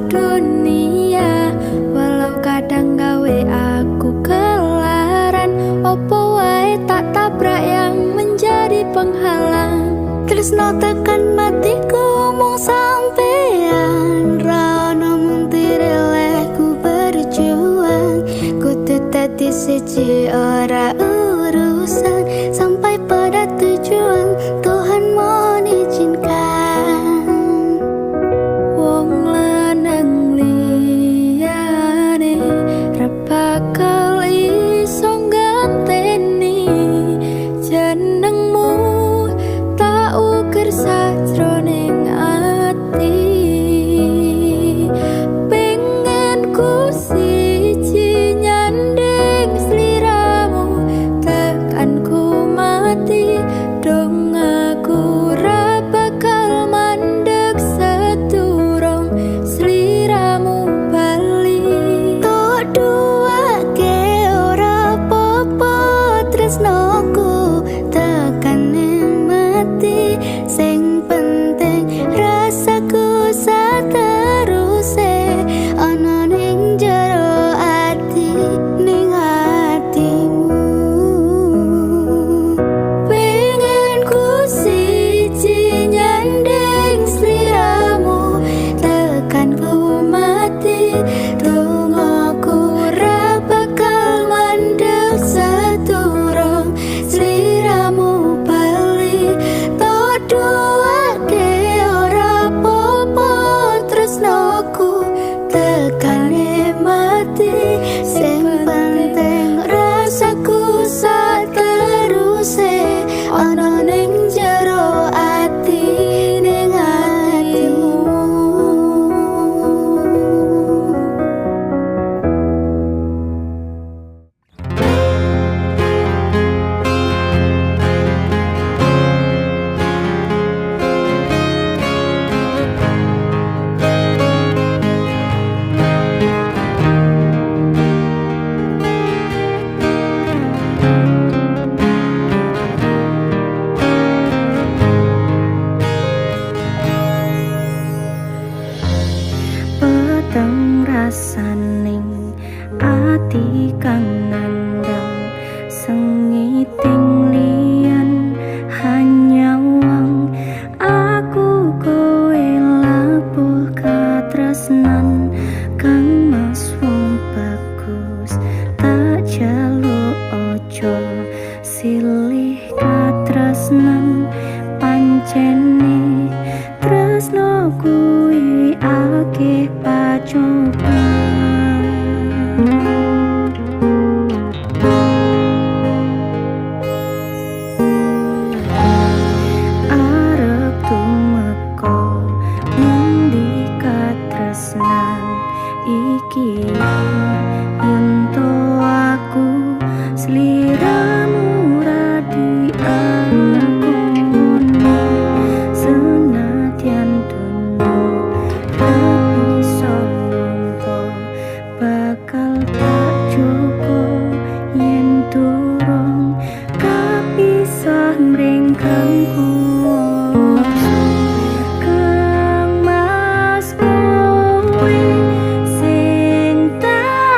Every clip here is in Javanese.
Dunia. Walau kadang gawe aku kelaran, opo wae tak tabrak yang menjadi penghalang. Tresno tekan matiku mung sampean, ra ono mentire lehku berjuang. Kudu dadi siji ora urusan, sampai pada tujuan Tuhan mohon izinkan. Wong lanang liyane ra bakal iso ngganteni jenengmu, tak ukir sajroning ati. Pengen ku siji nyanding sliramu tekan ku mati, dong aku ra bakal mandek sedurung sliramu bali. Tok duwake ora apa-apa, tresnoku tekane mati. Sing penting rasaku sateruse ana ning jero ati, ning atimu. Pengen ku siji nyanding sliramu tekan ku mati, dongaku ra bakal mandek sedurung sliramu bali. Tok duwake ora apa-apa, tresnoku tekane mati. Sing penting rasaku sateruse ana ning jero ati, ning atimu. Peteng rasaning ati kang nandang sengiting liyan hanyawang aku kowe labuh katresnan. Kang Mas wong bagus tak jaluk ojo silih katresnan, pancene tresno kuwi akeh pacoban. Arep tumeka ngendi katresnan iki, yen to aku sliramu ra diakoni. Senadyan donya ra bisa nampa, bakal tak cukup yen durung kapisah mring kang kuwasa. Kang Mas kowe sing tak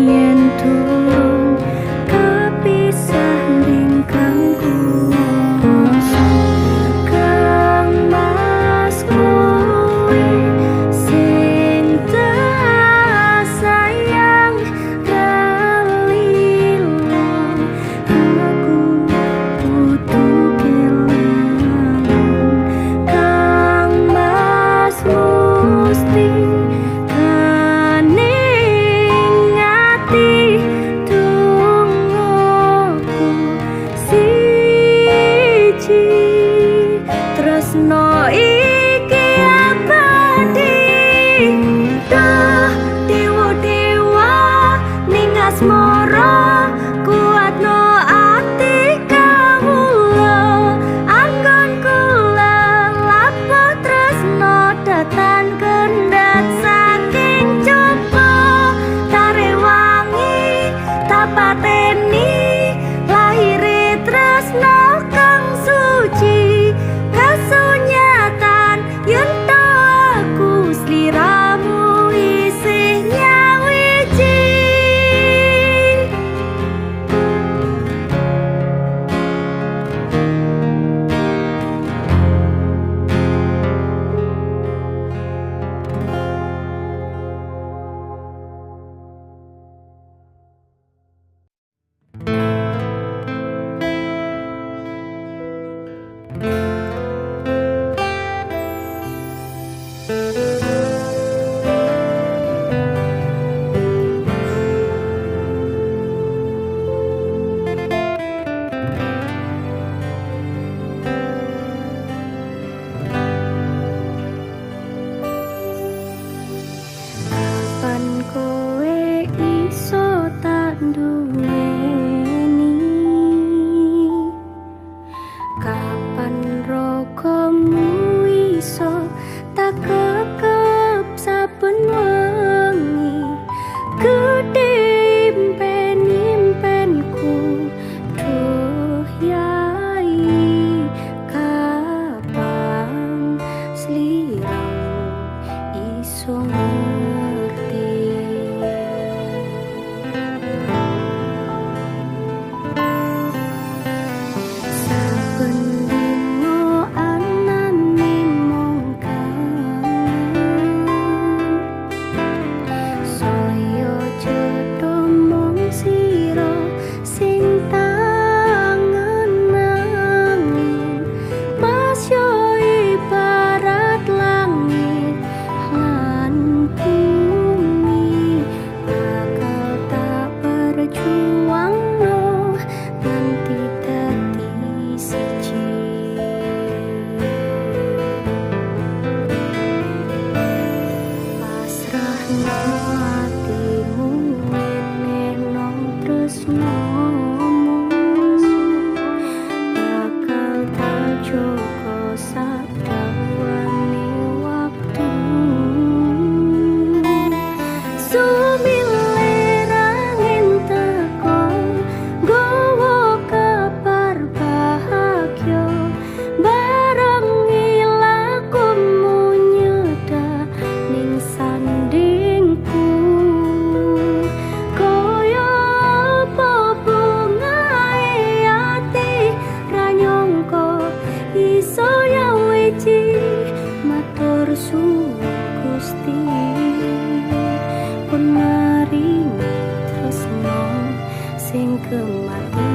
Yen durung kepisah ning kang kuwasa. Kang Mas kuwi sing tak sayang ra lilo. Aku kudu kelangan. Kang Mas musti kening ati dongaku siji. Tresno iki abadi. Duh dewa-dewa ning asmara kuatno ati kawula. Anggon kula lapo tresno datan kendhat saking coba. Tarewangi tapateni lahire tresno kang suci. Kasunyatan yen to aku sliramu isih nyawiji. Kapan kowe iso tak duweni? Kapan ragamu iso tak kekep saben wengi? Gedhe impen-impenku duh yai. Kapan sliramu iso ngerti? Saben dina anane mung kangen. Saya cetha mung sira sing tangen-angen. Mas yo ibarat langit lan bumi. Bakal tak perjuangno nganti dadi siji. Pasrahno atimu wenehno tresnomu. Bakal tak jaga sadawane waktu. Sumilir angin teko nggawa kabar bahagia. Bareng lakumu nyedak ning sandingku. Kaya apa bungae ati ra nyangka iso nyawiji. Matur suwun Gusti pun maringi tresno sing kemati.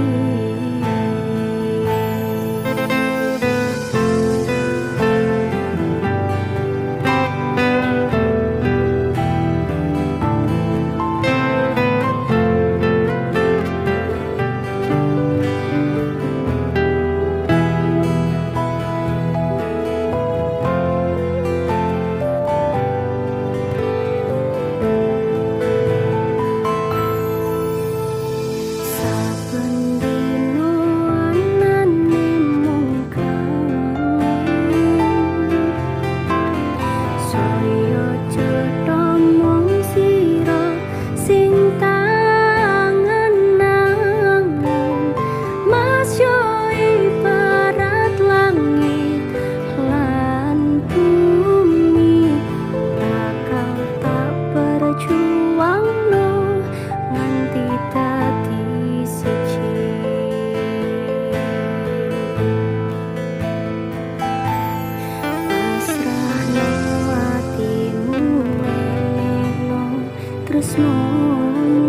tresnomu,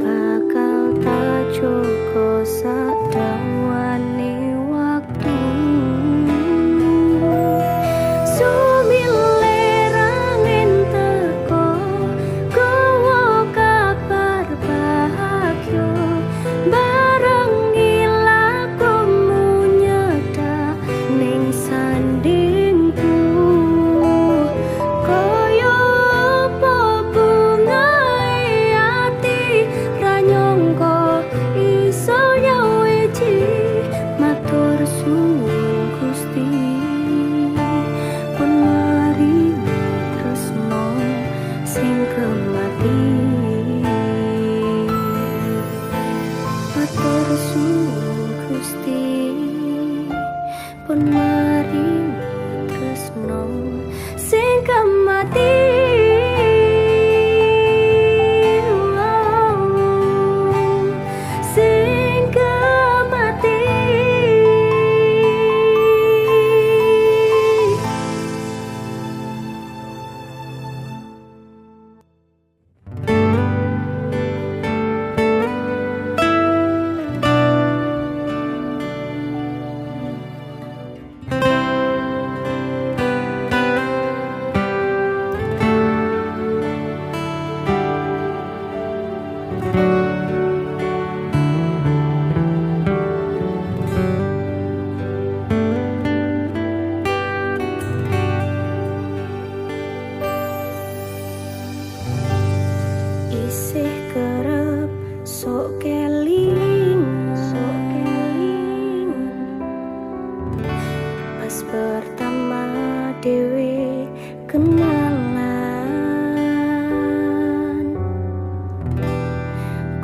bakal tak jogo sadawane waktu. Sumile rangin teko gowo kabar bahagia, bareng lakumu nyedak ning sandingku. Kaya apa bungae ati ra nyangka iso nyawiji. Matur suwun Gusti pun maringi tresno sing kemati. Matur suwun Gusti pun maringi tresno sing kemati. Sing kemati. Isih kerep sok kelingan, sok kelingan pas pertama dhewe kenalan.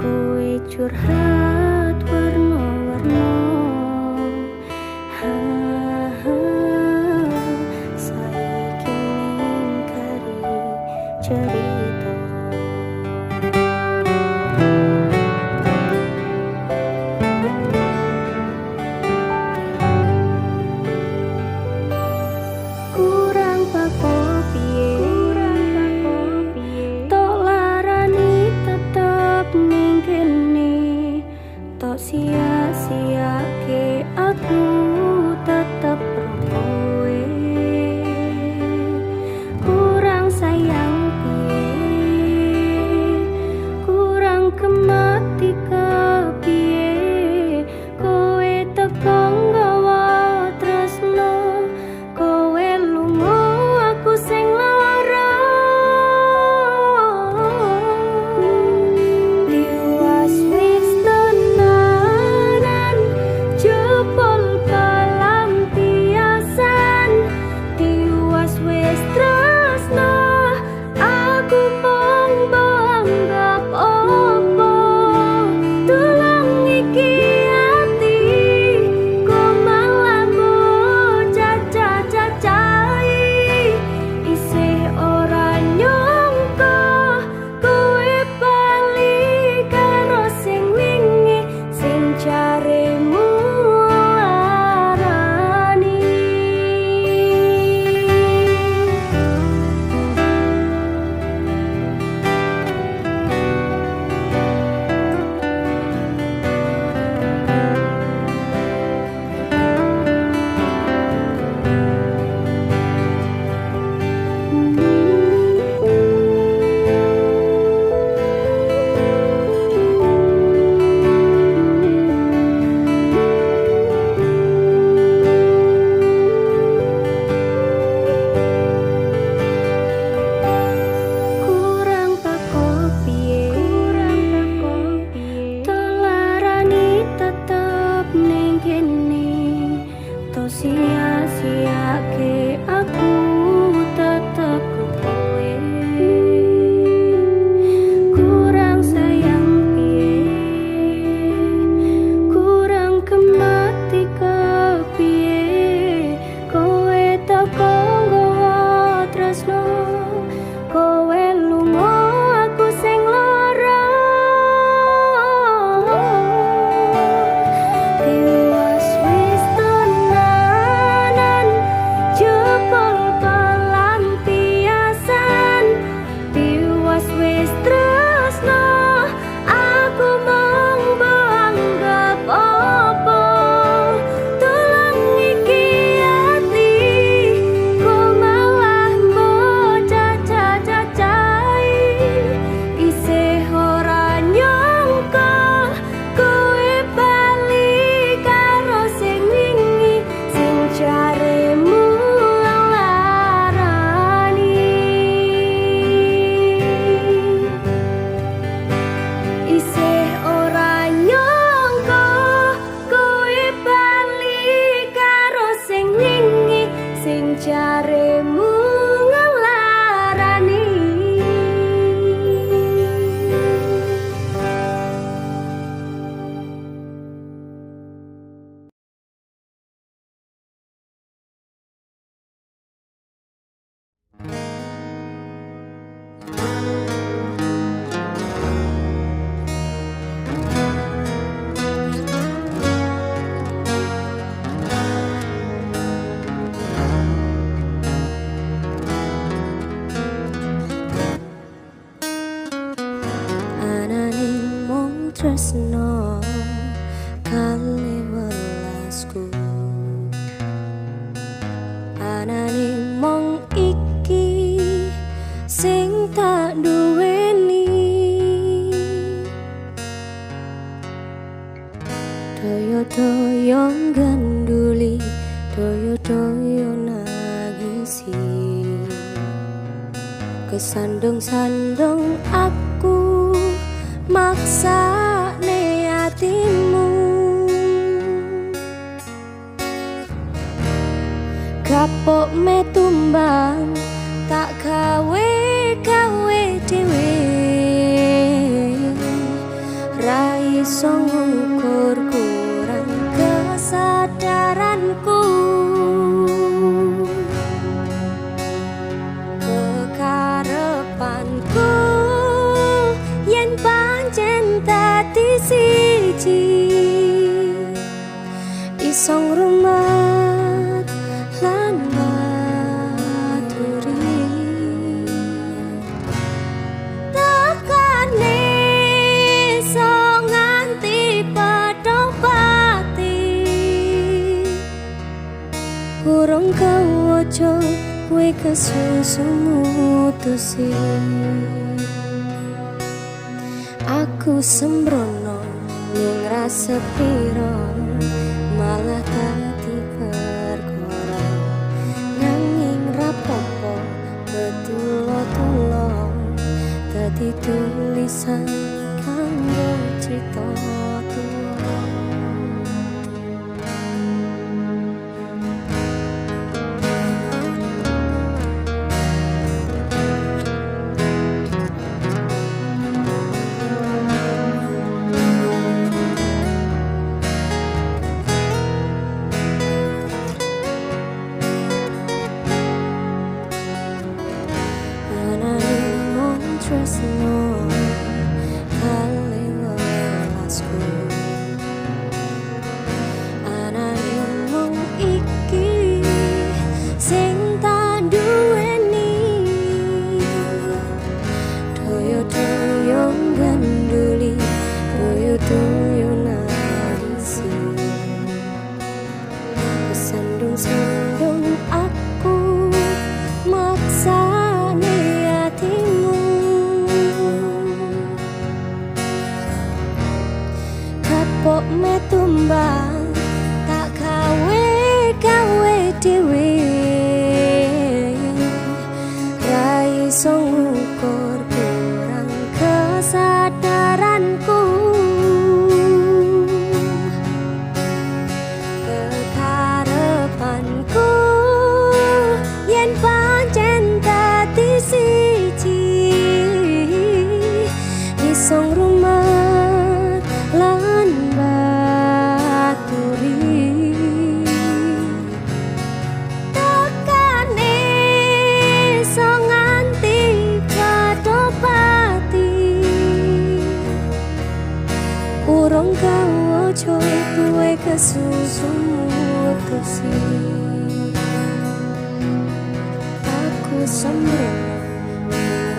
Kowe curhat warna-warna, ha ha, saiki ning kari cerita. Doyo-doyo ngganduli, doyo-doyo nangisi. Kesandung-sandung aku maksane atimu. Kapok me tumbang tak gawe gawe dhewe. Ra iso ngukur kurang kesadaranku. Kekarepanku yen pancen dadi siji, iso ngrumat lan ngaturi. Tekane iso nganti padha pati, urung kawaca kowe kesusu mutusi. Aku sembrono ning rasa piro malah dadi perkara. Nanging rapopo betulo-tulo dadi tulisan kanggo crita tuwa. Tresno kali welasku, anane mung iki sing tak duweni. Doyo-doyo ngganduli, doyo-doyo nangisi. Kesandung-sandung aku maksane atimu. Kapok me tumbang tak gawe gawe dhewe. Ra iso ngukur kurang kesadaranku. Kekarepanku yen pancen dadi siji, iso ngrumat lan baturi. Tekane iso nganti padha pati, urung kawaca tuwe kesusu mutusi. Aku sembrono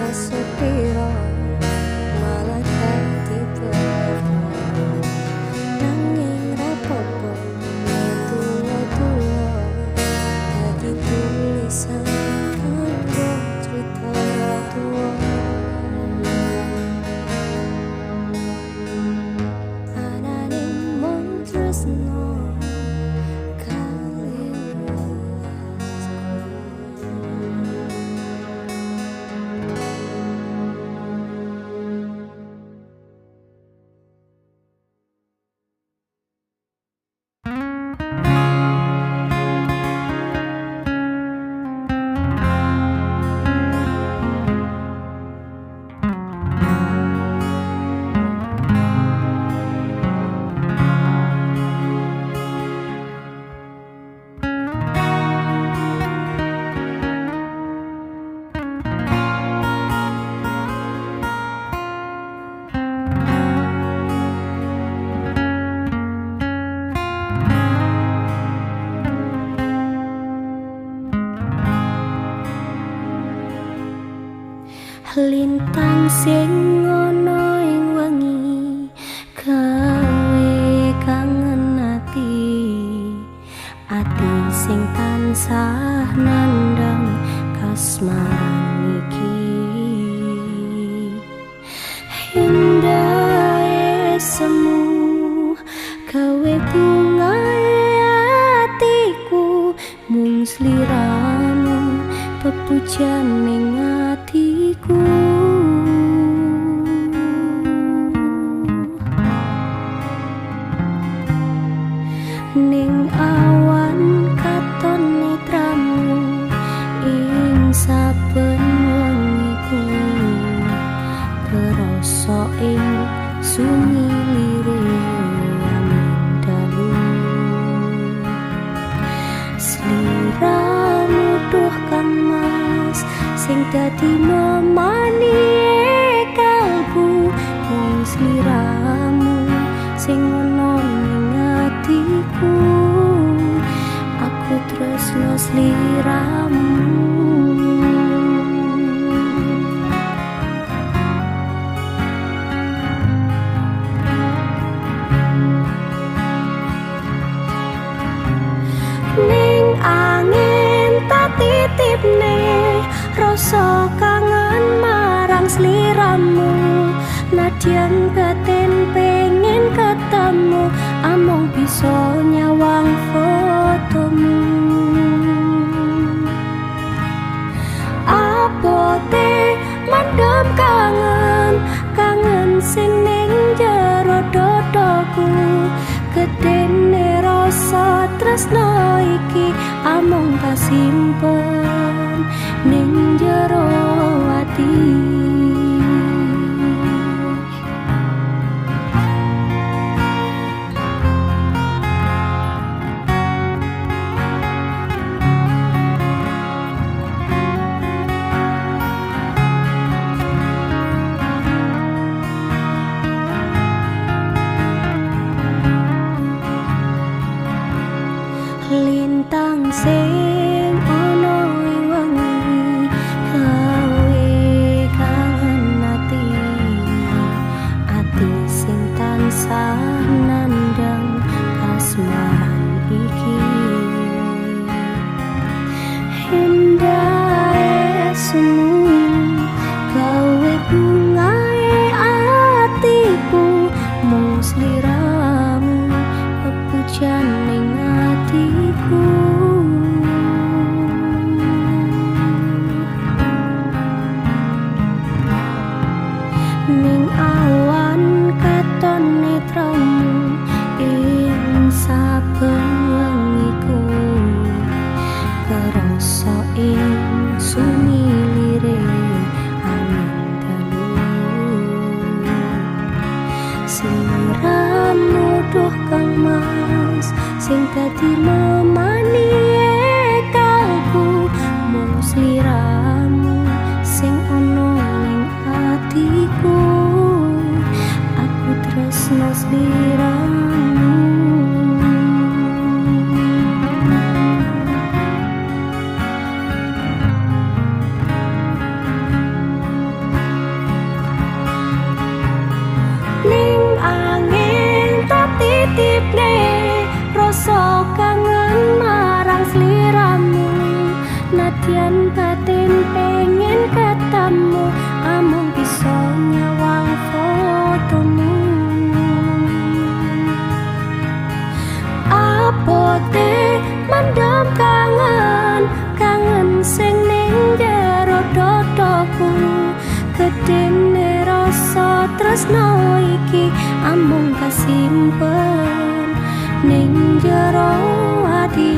rasa piro malah dadi perkara. Nanging rapopo tuwa-tuwa dadi tulisan kanggo crita tuwa. Anane mung tresno kali welasku. Lintang sing ana ing wengi gawe kangen ati, ati sing tansah nandhang kasmaran iki. Indah semu gawe bunga. pepujan ning atiku. Ning awan katon netramu ing saben wengiku, kerasa ing sunyi lire angin dalu. Sliramu duh kang mas sing dadi memani kalbu, mung sliramu sing ono ning atiku, aku tresno sliramu. Ning angin tak titipne rasa kangen marang sliramu, nadyan batin pengen ketemu amung bisa nyawang fotomu. Abote mendem kangen, kangen sing ning jero dodoku, gedene rasa tresno iki amung kasimpen ning jero ati. Lintang sing ana ing wengi gawe kangen ati, ati sing tansah nandhang kasmaran iki. Endahe semu gawe bungae atiku, mung sliramu pepujan ning atiku. Ning awan katon netramu ing saben wengiku, kerasa ing sunyi lire angin dalu. Sliramu duh kang mas sing dadi memani kalbu, mung sliramu sing ana ning atiku, aku tresno sliramu. Ning angin tak titipne rasa kangen marang sliramu, nadyan batin pengen ketemu amung bisa nyawang fotomu. Abote mendem kangen, kangen sing ning jero dodoku, gedene rasa tresno iki amung kasimpen ning jero ati.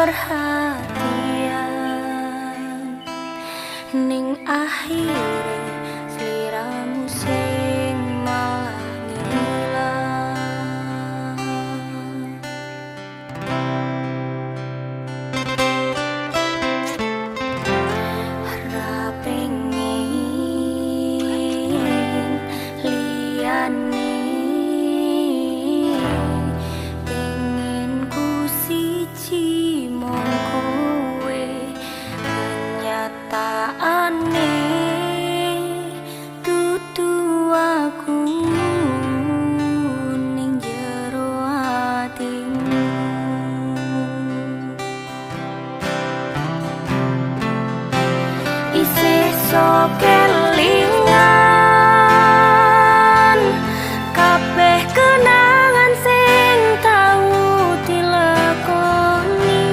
perhatian. Ning akhire sliramu sing malah ngilang. Ra pengin liyane, pengin ku siji mung kowe. Kenyataane dudu aku ning jero atimu. Isih sok kelingan kabeh kenangan sing tau dilakoni.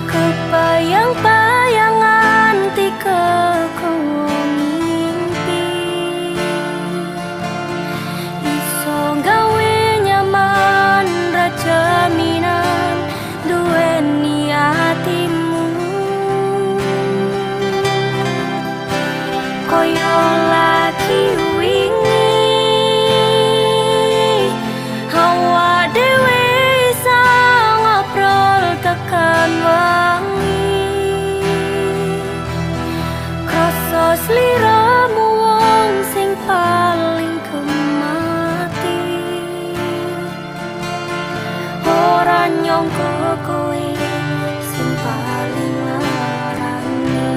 Kebayang-bayangan tikekowo mimpi, iso gawe nyaman ra jaminan duweni atimu. Koyo lagi wingi hawa dhewe iso ngobrol tekan wangi. Krasa sliramu wong sing paling kemati. Ora nyangka kowe sing paling larani.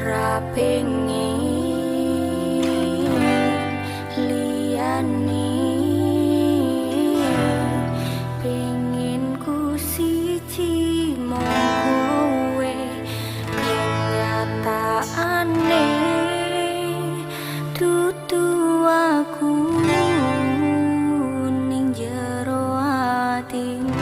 Ra pengin liyane, pengin ku siji mung kowe. Kenyataane dudu aku ning jero atimu.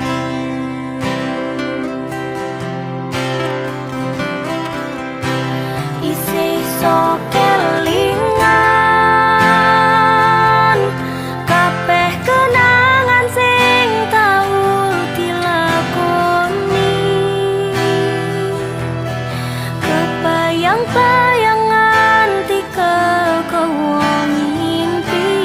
Isih sok kelingan kabeh kenangan sing tau dilakoni. Kebayang-bayangan tikekowo mimpi,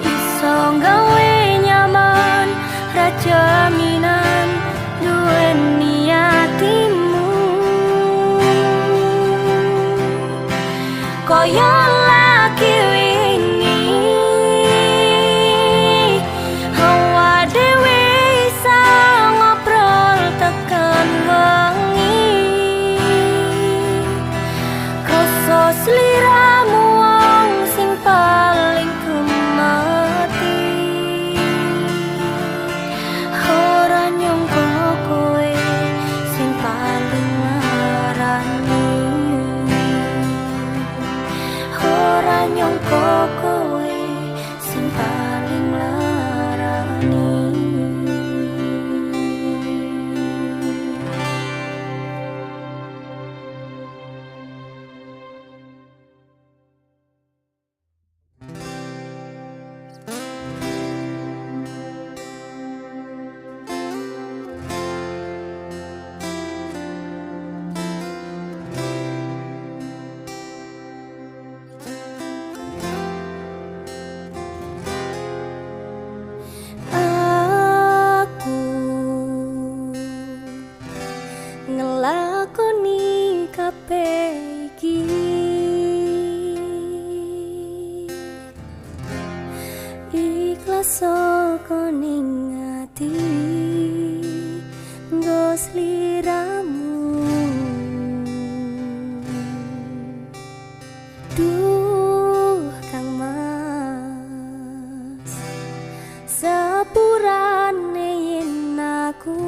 iso gawe nyaman ra jaminan duweni atimu. Koyo lagi wingi hawa dhewe iso ngobrol tekan wengi. Krasa sliramu wong sing paling kemati. Ora nyangka kowe sing paling larani. Ora nyangka kowe sing paling larani. Aku ngelakoni kabeh iki ikhlas saka ning ati. Nggo sliramu. Duh Kang Mas, sepurane yen aku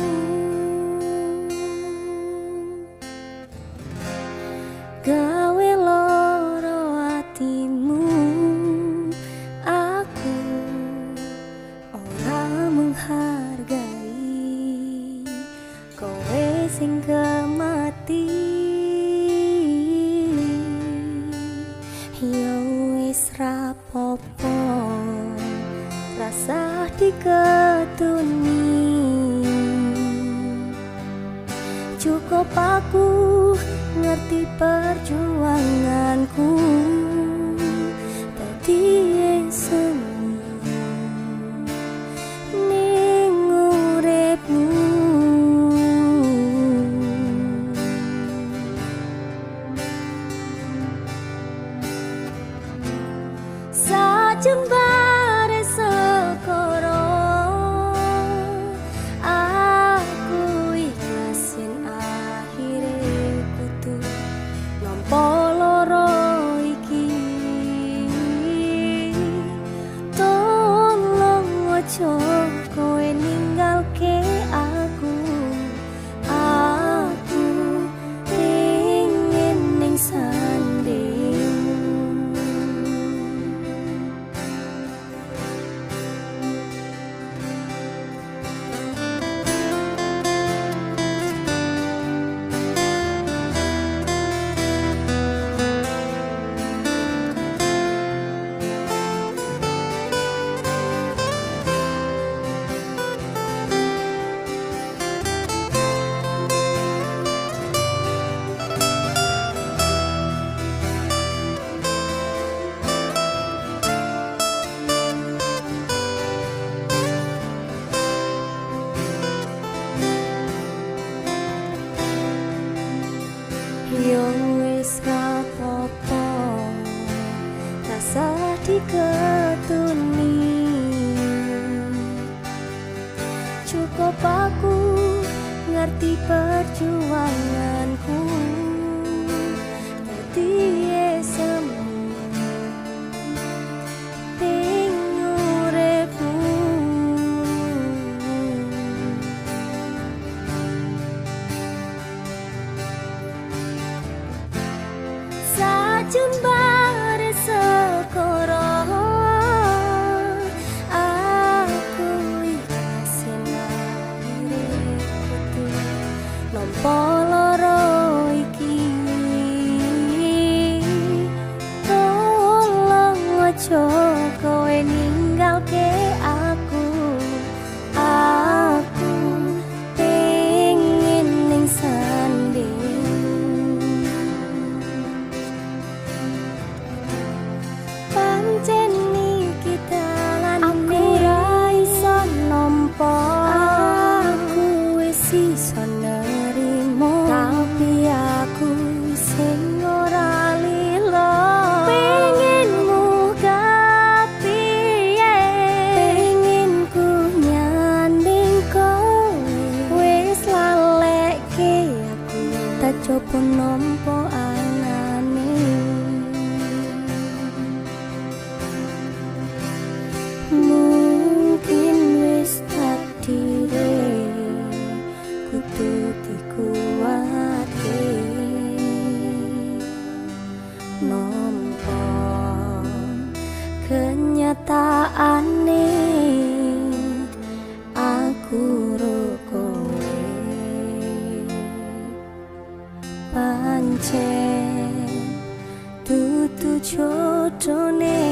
gawe loro atimu, aku ora menghargai kowe sing kemati. Ya wis rapopo, rasah diketuni. Cukup aku ngerti perjuanganku, dadi semu ning uripmu. Sajembare sekoro, aku ikhlas yen akhire kudu nampa loro iki. Tolong aja kowe ninggalke aku, aku pengin ning sandingmu. Yo wis rapopo, rasah diketuni. Cukup aku ngerti perjuanganku, dadi semu ning uripmu. Sajembare sekoro, aku ikhlas yen akhire kudu nampa loro iki. Tolong aja kowe ninggalke aku, aku pengin ning sandingmu. Pancen iki dalane aku ra iso nampa, aku wis iso nerimo, tapi aku sing ora lilo. Pengenmu kepiye, pengen ku nyanding kowe, wis laleke aku tak coba nampa anane. Mungkin wis takdire kudu dikuatke, nampa kenyataane aku ro kowe. Pancen dudu jodone.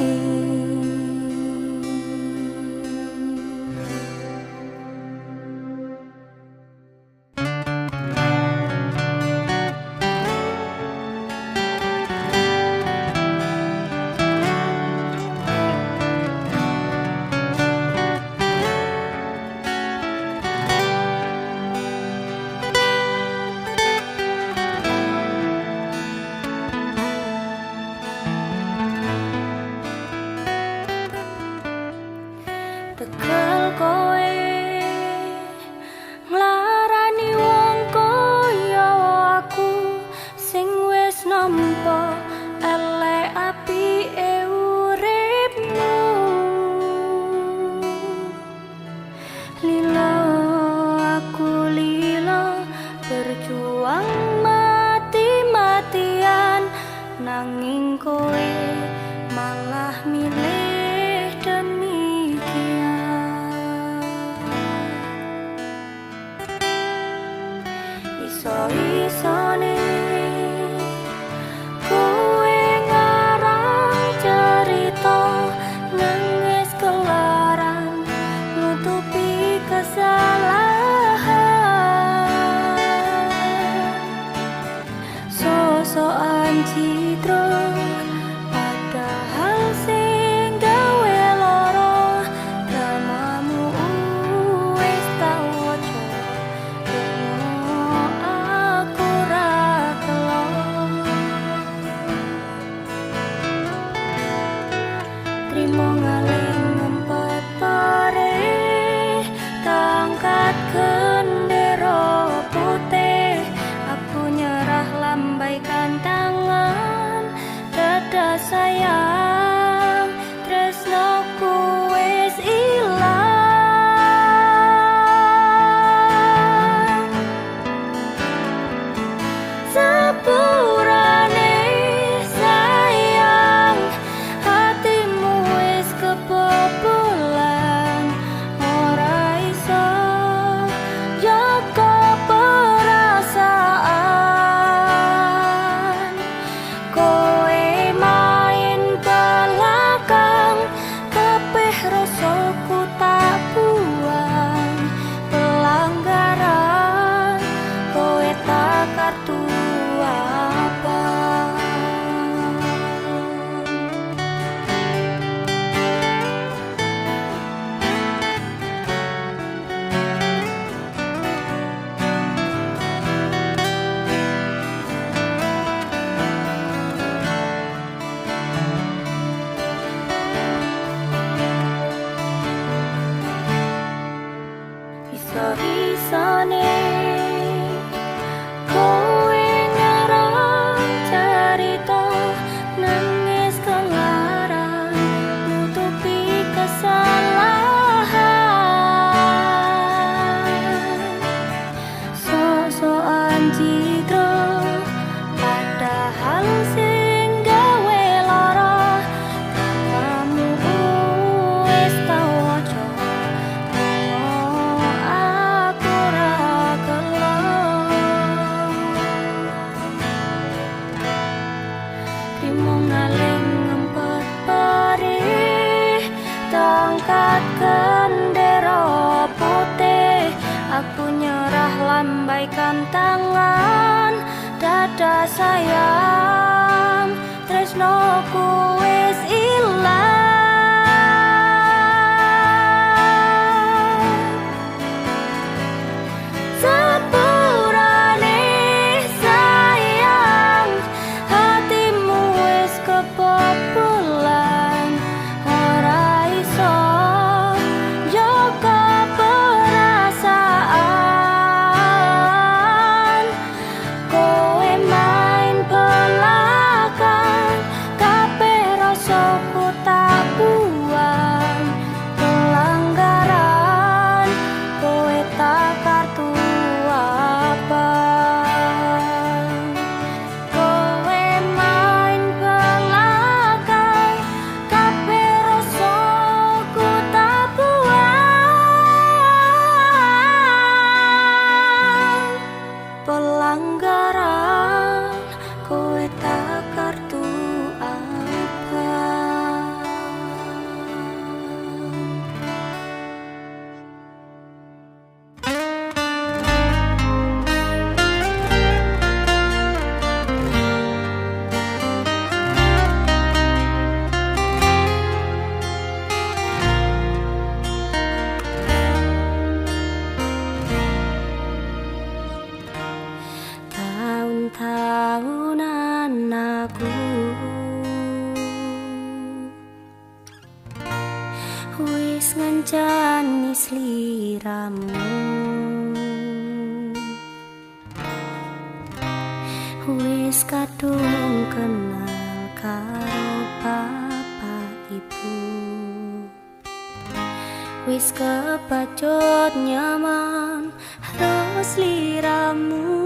Lambaikan tangan, dadah sayang, tresnoku wis ilang. Sepurane sayang, hatimu wis kebobolan, ora iso njaga perasaan. Kowe main belakang, kabeh rasaku tak buang. Pelanggaran, kowe tak kartu apa? Kowe main belakang, kabeh rasaku tak buang. Pelanggaran, kowe tak kartu apa? Tahun-tahunan aku wis ngancani sliramu, wis kadung kenal karo bapak ibu, wis kebacut nyaman ro sliramu.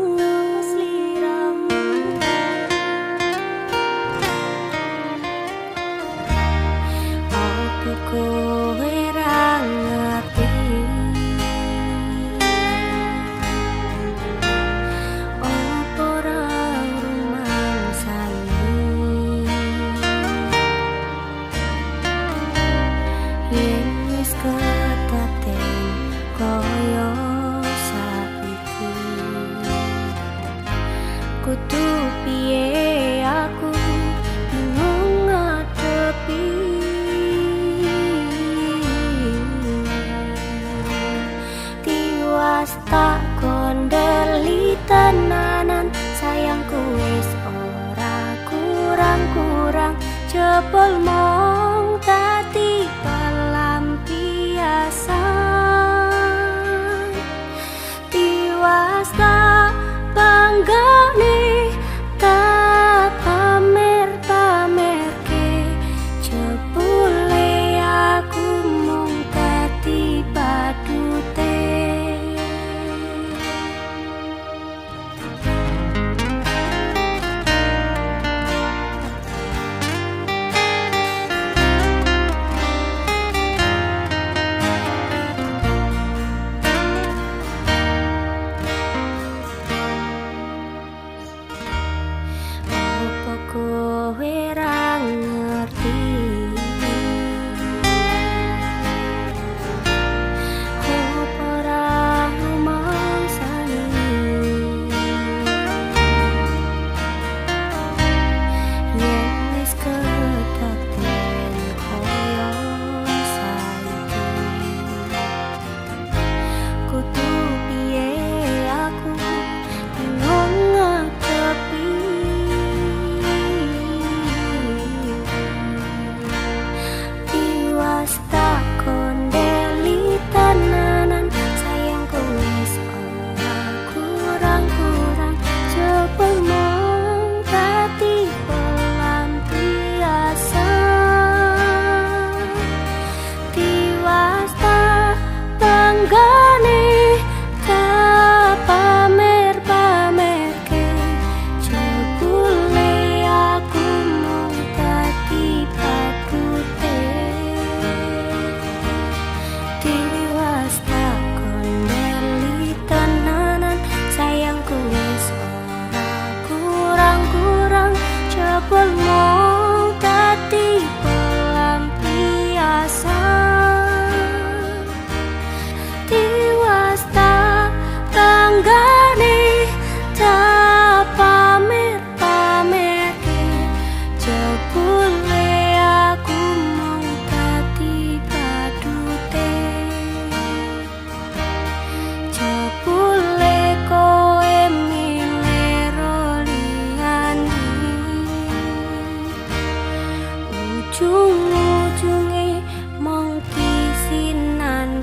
Apa kowe ra ngerti, apa ora rumangsani, yen wis kedaten kaya saiki, kudu piye aku bingung ngadepi. Tiwas tak kondeli tenanan, sayangku wis ora kurang-kurang, jebul mung dadi pelampiasan. Tiwas tak banggane, tak pamer-pamerke, jebule aku mung dadi badute.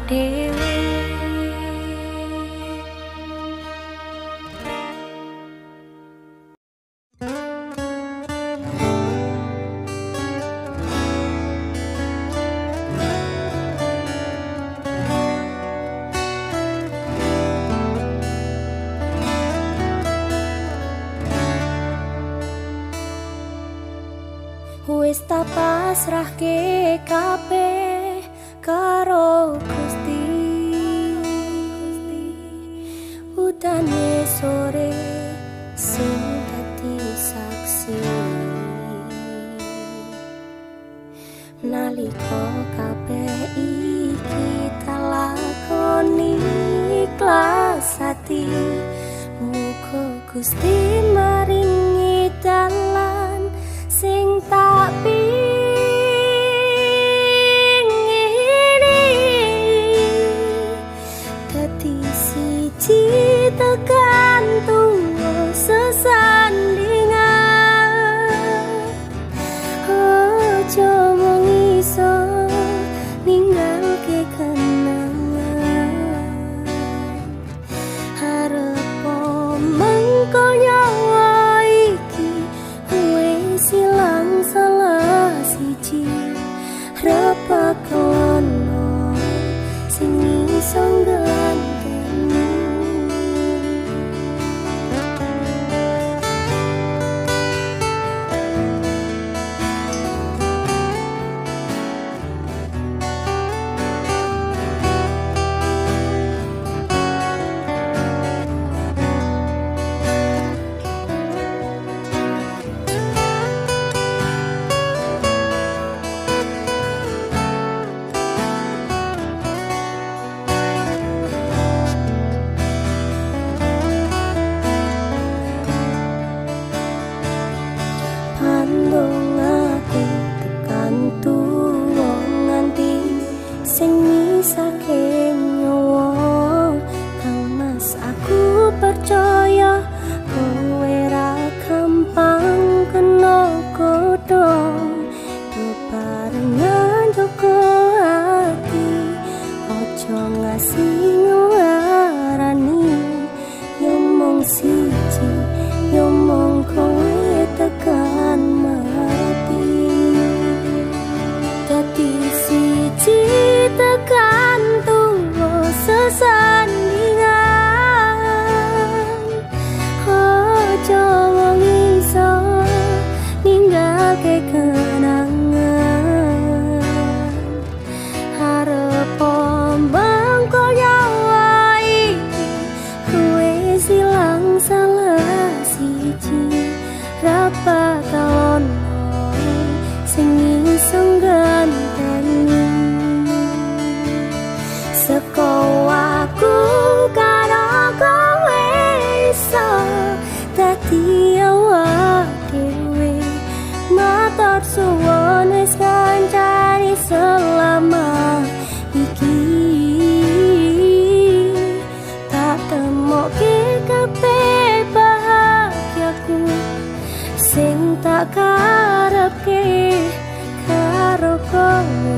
dhewe. Wis tak pasrahke kabeh karo Gusti. Udane sore sing dadi saksi nalika kabeh iki talakoni ikhlas ati. Muga Gusti maringi dalan sing tak pingini, dadi siji tekan tuwa sesandingan. Aja mung iso ninggalke kenangan, arepa mengko nyawa iki wis ilang salah siji. Repakono sing iso ngganteni. Pandong aku tekan tuwa nganti sing misake nyawa. Kang Mas aku percaya kowe ra gampang kena godha. Bebarengan jaga ati, aja ngasi nglarani. Yo mung siji, yo mung kowe tekan mati. Dadi siji tekan tuwa sesandingan. Aja wong iso ninggalke kenangan, arepa mengko nyawa iki wis ilang salah siji. Ra bakal ono sing iso ngganteni. Seko aku karo kowe iso dadi awak dhewe. Matur suwun wis ngancani selama iki. Tak temoke kabeh bahagiaku sing tak karepke karo kowe.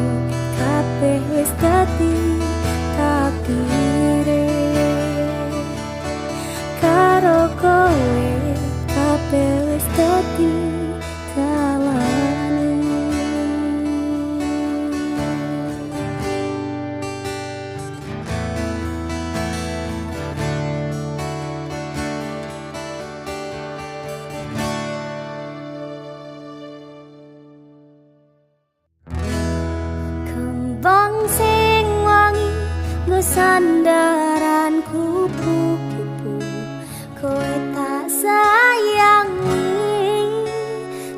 Kabeh wis dadi takdire karo kowe. Kabeh wis dadi dalane. Kembang sing wangi nggo sandaran kupu-kupu, kowe tak sayangi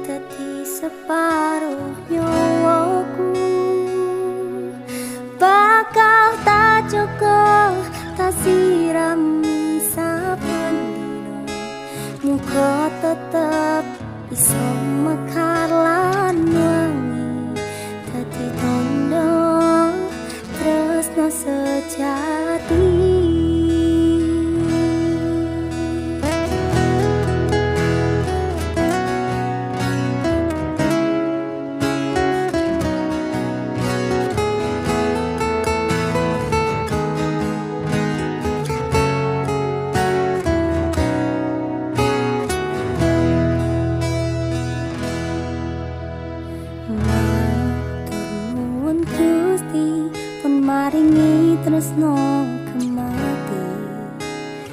dadi separo nyawaku. Bakal tak jaga, tak sirami saben dina, muga tetep iso mekar lan wangi dadi tandha tresna sejati. Tresno kemati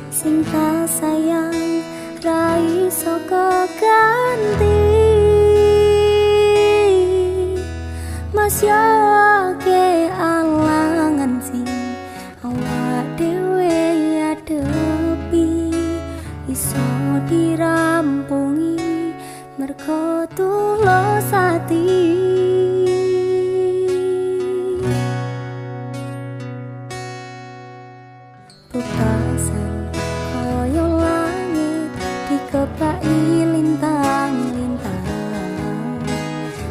sing tak sayang ra iso keganti. Mas yo akeh alangan sing awak dhewe adepi iso dirampungi mergo tulus ati. Bebasan koyo langit dikepaki lintang-lintang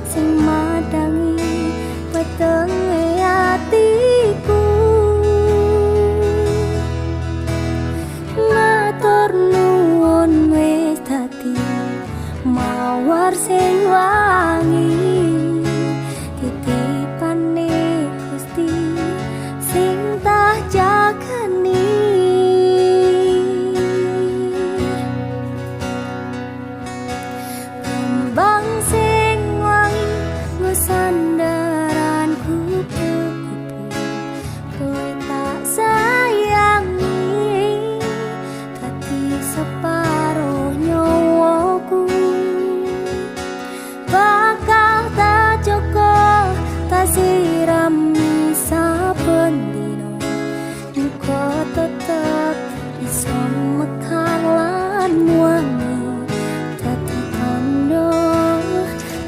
sing madangi wetenge atiku. Matur nuwun wis dadi mawar sing wangi titipane Gusti sing tak jagani. Kembang sing wangi nggo sandaran kupu-kupu kowe tak sayangi dadi separo nyawaku. Bakal tak joko tak sirami saben dina muga tetep iso mekar lan wangi dadi tandha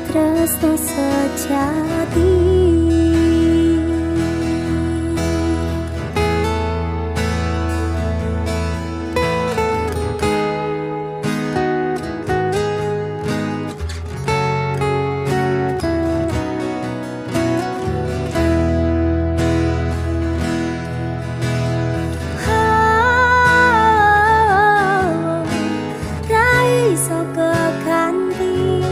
tresno sejati. Ra iso keganti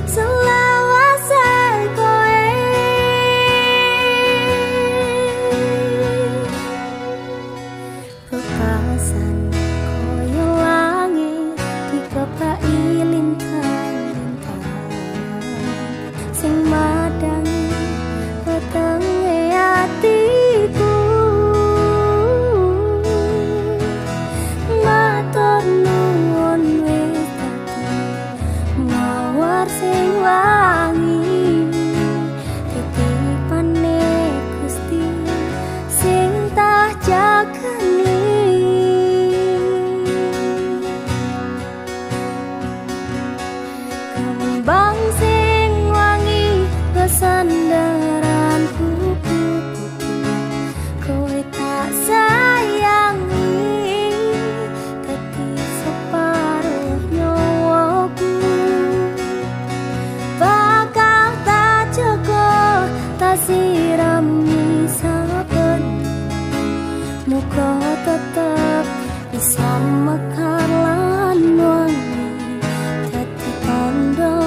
selawase kowe. Bebasan koyo langit dikepaki lintang-lintang sing madangi wetenge atiku. Matur nuwun wis dadi mawar sing wangi titipane Gusti sing tak jagani. Kembang sing wangi nggo sandaran kupu-kupu kowe tak sayangi dadi separo nyawaku. Bakal tak jaga tak sirami saben muga tetep iso mekar lan wangi dadi tandha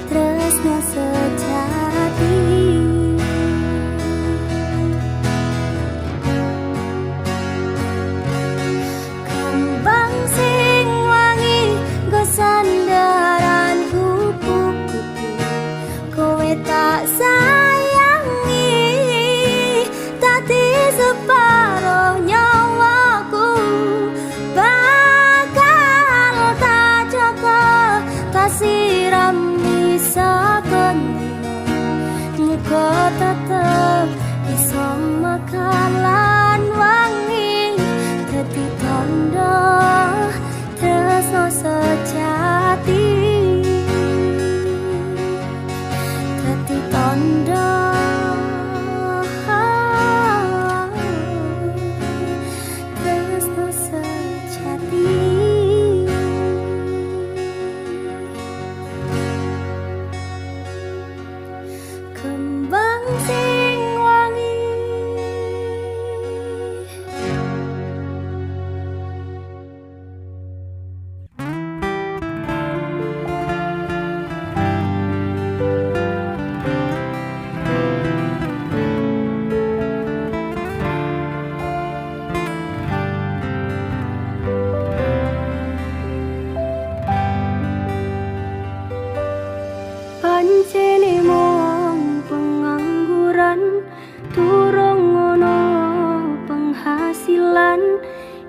tresno sejati. Kembang sing wangi nggo sandaran kupu-kupu kowe tak sayangi dadi separo nyawaku. Bakal tak jaga tak sirami saben dina muga tetep iso mekar lan wangi dadi tandha tresno sejati. Dadi tandha tresno sejati. Kembang sing wangi.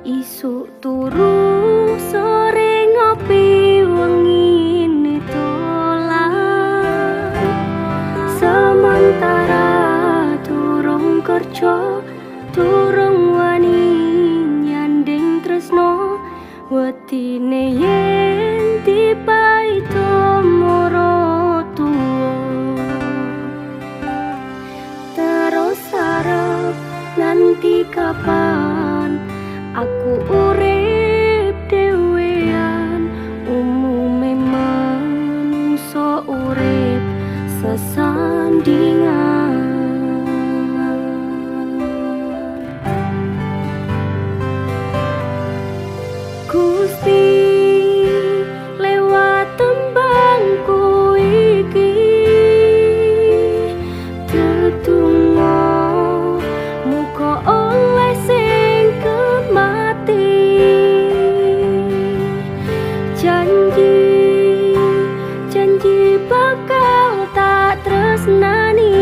Isuk turu sore ngopi wengi dolan. Sementara durung kerja, durung wani nyanding tresno. Wetine yen dipaito moro tuwa, terus arep nganti kapan aku urip dhewean. Umume manungsa urip sesandingan. Gusti lewat tembangku iki tetunggo muka oleh sing kemati. Janji janji bakal tak tresnani,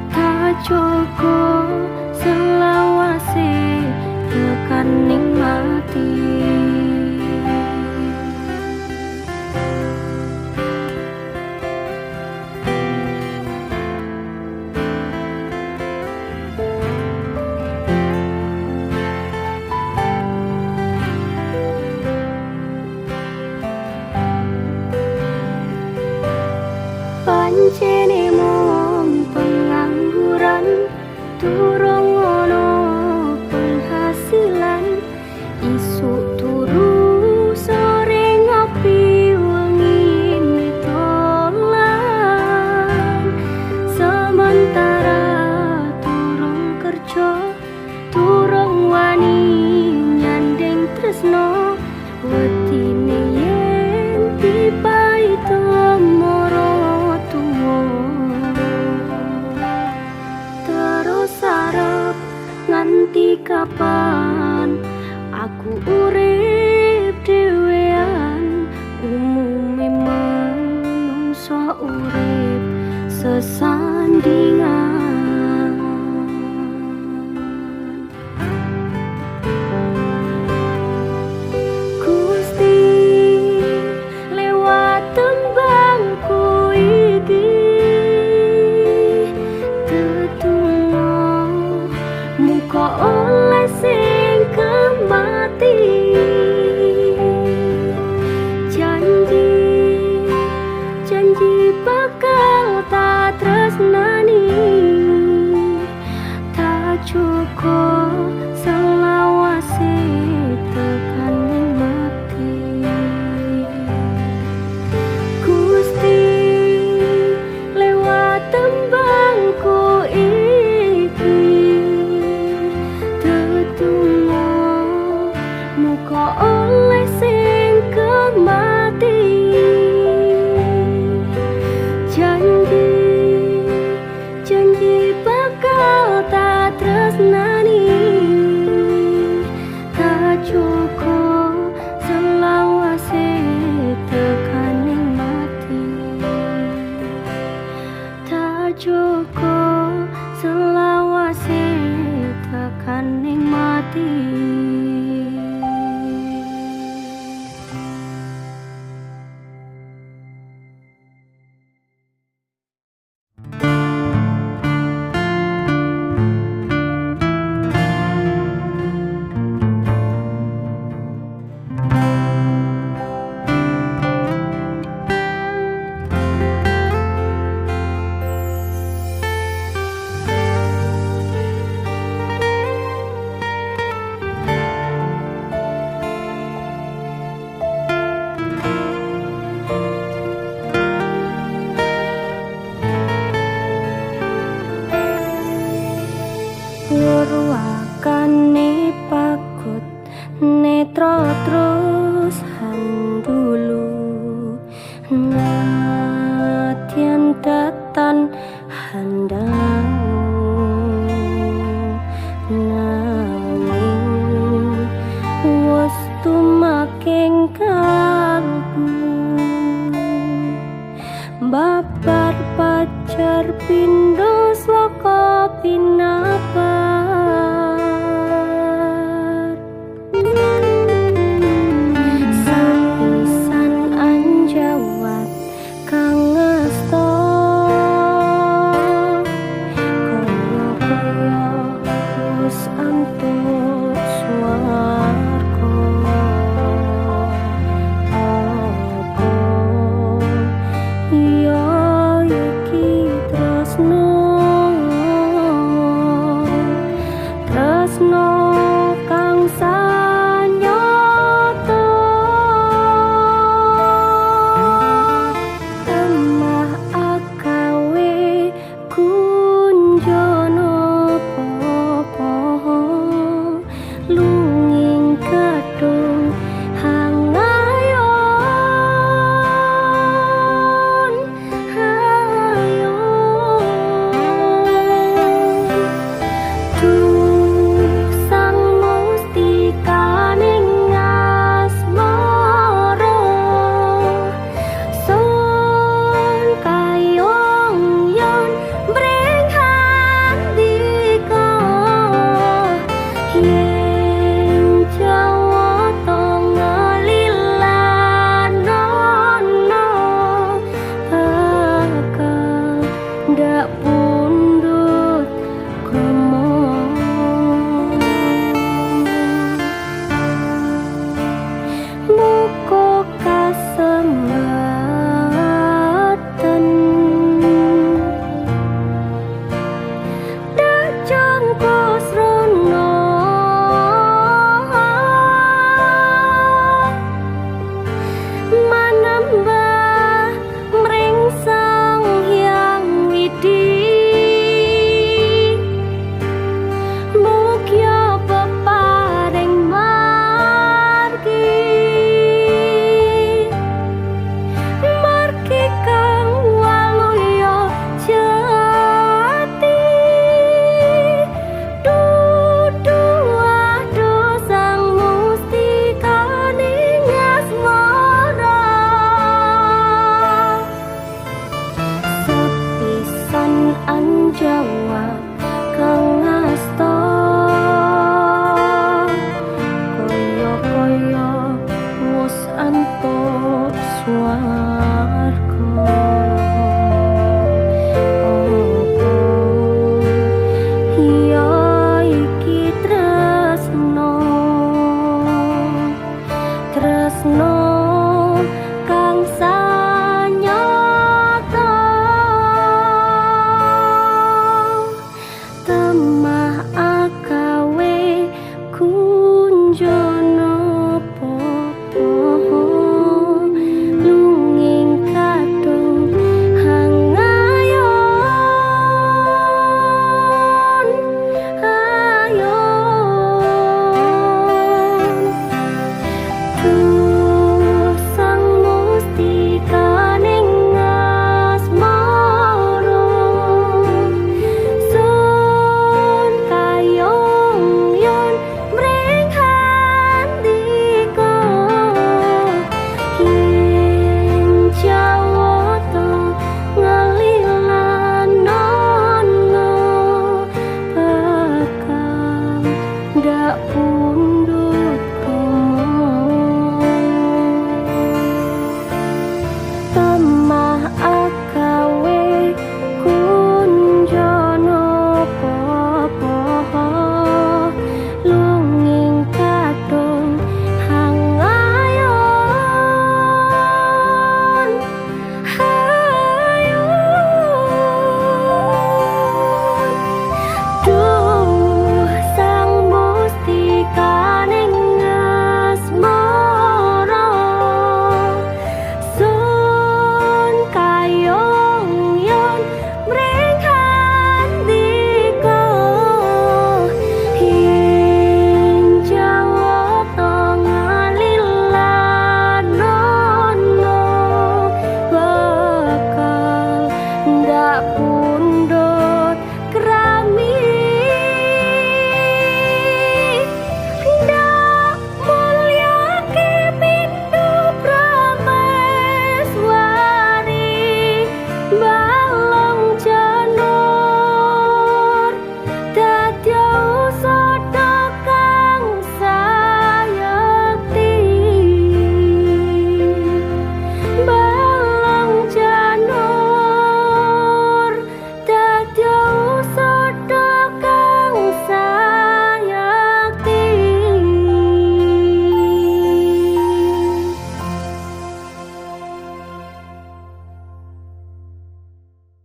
tak cukup selawase tekaning mati. Pancene mung pengangguran, durung ono penghasilan. Isuk turu sore ngopi wengi dolan. Sementara durung kerja, durung wani nyanding tresno. Wetine yen dipaito moro tuwa, terus arep nganti kapan aku urip dhewean. Umume manungsa urip sesandingan. Gusti lewat tembangku iki tetunggo muka oleh sing kemati. Janji janji bakal tak tresnani, tak cukup selawase tekaning mati. Gusti lewat tembangku iki tetunggo muka oleh sing kemati. Janji janji bakal tak tresnani, tak cukup selawase tekaning mati. Tak cukup selawase tekaning mati. Purwakane pakut netra terus handulu, natian tetan handau. Nanging wis tumaking kalbu, babar pacar pindho sloka pinabar.